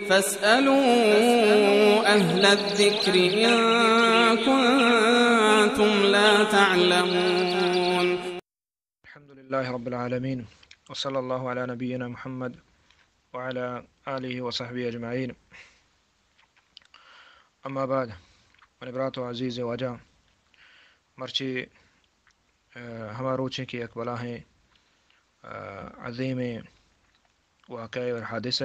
فاسألوا أهل الذكر إن كنتم لا تعلمون. الحمد لله رب العالمين، وصلى الله على نبينا محمد وعلى آله وصحبه أجمعين. أما بعد، منی برات و عزیز واجہ، مرچی، آ، ہما روچیں کہ یک بلاہیں، آ، عظیمیں واقعہ اور حادثہ،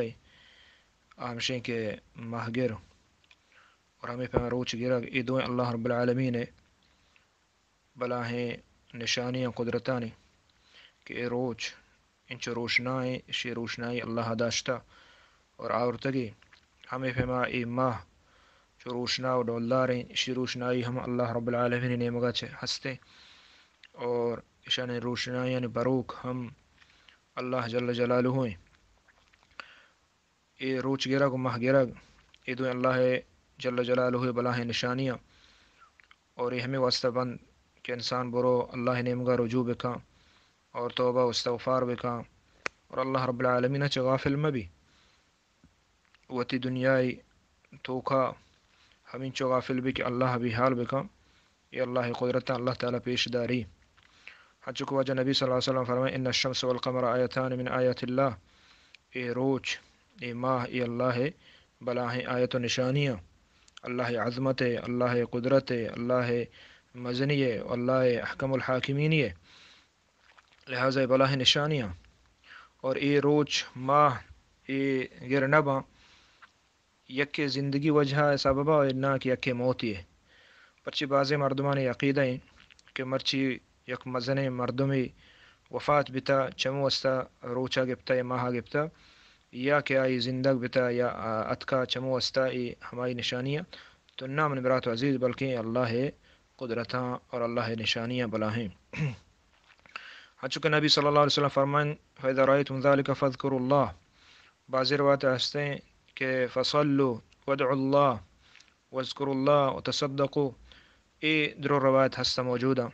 آ ہمشیں کہ ماہگر اور ہمے پیم روچ گرگ، اے دوئیں اللہ رب العالمین ءِ بلاہیں نشانی ءُ قدرتانی کہ اے روچ انچو روشنائیں، اشی روشنائی اللہ داشتہ اور آورتگی۔ ہمے پیما اے ماہ چو روشنا و ڈولداریں، اشی روشنائی ہم اللہ رب العالمین نیمگا چہ ہستیں اور اشانی روشنائیانی بروک ہم اللہ جل جلالہ ہیں۔ اے روچ گرگ و ماہ گرگ، اے دوئیں اللہ جل جلالہ بلاہیں نشانیاں، اور اے ہمے واسطہ بند کہ انسان برو اللہ نیمگا رجوع بکاں اور توبہ و استغفار بکاں اور اللہ رب العالمین چہ غافل مبی۔ وتی دنیای توکا ہمینچو غافل بی کہ اللہ بے حال بکاں۔ اے اللہ قدرتاں اللہ تعالی پیش داری۔ ہنچو کہ واجہ نبی صلی اللہ علیہ وسلم فرمائے، ان الشمس والقمر آیتان من آیات اللہ۔ اے روچ، اے ماہ، اے اللہ بلاہیں آیت و نشانیاں۔ اللہ عظمت، اللہ قدرت، اللہ مزنی، اللہ احکم الحاکمینی۔ لہذا اے بلاہیں نشانیاں۔ اور اے روچ، ماہ، اے گر نہ باں یکے زندگی وجہ ءِ سبب ءَ، نہ کہ یکے موتی ءِ۔ پرچی بازیں مردمانی عقیدہ ایں کہ مرچی یک مزنیں مردمے وفات بتا، چمو واسطہ روچا گپتا یا ماہا گپتا، یا کہ آئی زندگ بتا یا اتکا، چمو واسطہ اے ہمائی نشانیاں۔ تو نہ من برات و عزیز، بلکیں اللہ قدرتاں اور اللہ نشانیاں بلاہیں۔ ہنچو کہ نبی صلی اللہ علیہ وسلم فرمائیں، فإذا رأيتم ذلك فاذكروا الله۔ بعضی روایت ہستیں کہ فصلوا وادعوا الله واذكروا الله وتصدقوا۔ اے درو روایت ہستہ موجوداں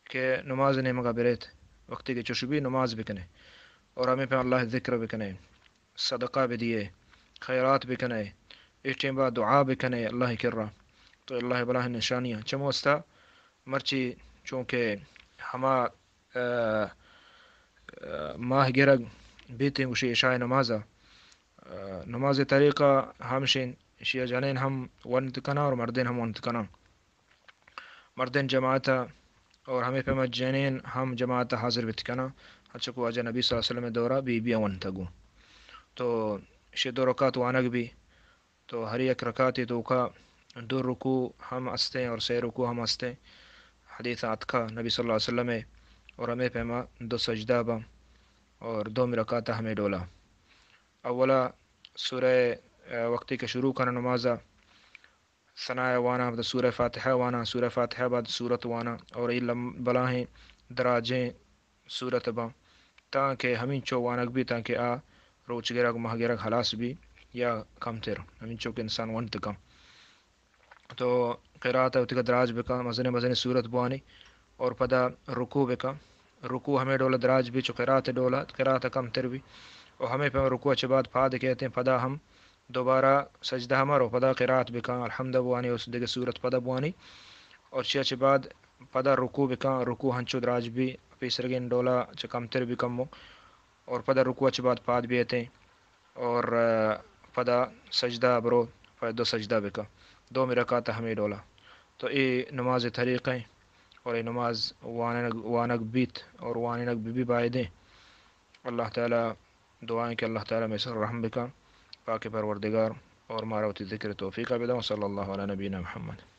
کہ نماز نیمگا بریت، وقتی کہ چوش بی نماز بکنے اور ہمیں پہ اللہ ذکر بکنے، صدقہ بدیے، خیرات بکنے، اے ٹیم با دعا بکنے اللہ کرا، تو اللہ بلاہیں نشانیاں۔ چمو واسطہ مرچی چونکہ ہما، آ، آ، ماہ گرگ بیتیں گوشی عشاء نمازا، آ، نماز طریقہ ہمشیں، اشیا جنین ہم ونت کناں اور مردین ہم ونت کناں۔ مردین جماعت اور ہمیں پیما جنین ہم جماعت حاضر بیت کناں۔ ہنچو کہ واجہ نبی صلی اللہ علیہ وسلم دورا بی بی ونتگو۔ تو اشی دو رکعت وانگ بی۔ تو ہر یک رکعتے توکا دو رکوع ہم استیں اور سے رکوع ہم استیں۔ حدیث اتکا نبی صلی اللہ علیہ وسلم ءِ، اور ہمیں پیما دو سجدہ باں اور دومی رکعت ہمیں ڈولا۔ اولا سورہ، آ، وقتی کہ شروع کناں نمازا، ثنایا واناں، پدا سورہ فاتحہ واناں، سورہ فاتحہ بعد سورت واناں، اور اے لم-، بلاہیں دراجیں سورت باں، تانکہ ہمینچو وانگ بی، تانکہ آ روچ گرگ، ماہ گرگ ہلاس بی یا کمتر، ہمینچو کہ انسان ونت کن۔ تو قرات وتی دراج بکن، مزنیں مزنیں سورت بوانی اور پدا رکوع بکن۔ رکوع ہمیں ڈول دراج بی، چو قرات ڈولا، قرات کمتر بی۔ اور ہمیں پہ رکوع چہ بعد پاد کہتے ہیں، پدا ہم دوبارہ سجدہ ہم رو، پدا قرات بکن، الحمد بوانی، اس دگہ سورت پدا بوانی۔ اور چیا چہ بعد پدا رکوع بکن، رکوع ہنچو دراج بی، پیسرگین ڈولا چہ کمتر بی کمو۔ اور پدا رکوع چہ بعد پاد بیتیں اور، آ، پدا سجدہ برو، پدا دو سجدہ بکن۔ دومی رکعت ہمیں ڈولا۔ تو اے نماز طریقہ ہیں اور اے نماز وانگ، وانگ بیت اور وانگ بی بی بایدیں۔ اللہ تعالی دعائیں کہ اللہ تعالی میں سر رحم بکن، پاک پروردگار، اور مارا وتی ذکر توفیق بدن۔ صلی اللہ علی نبینا محمد۔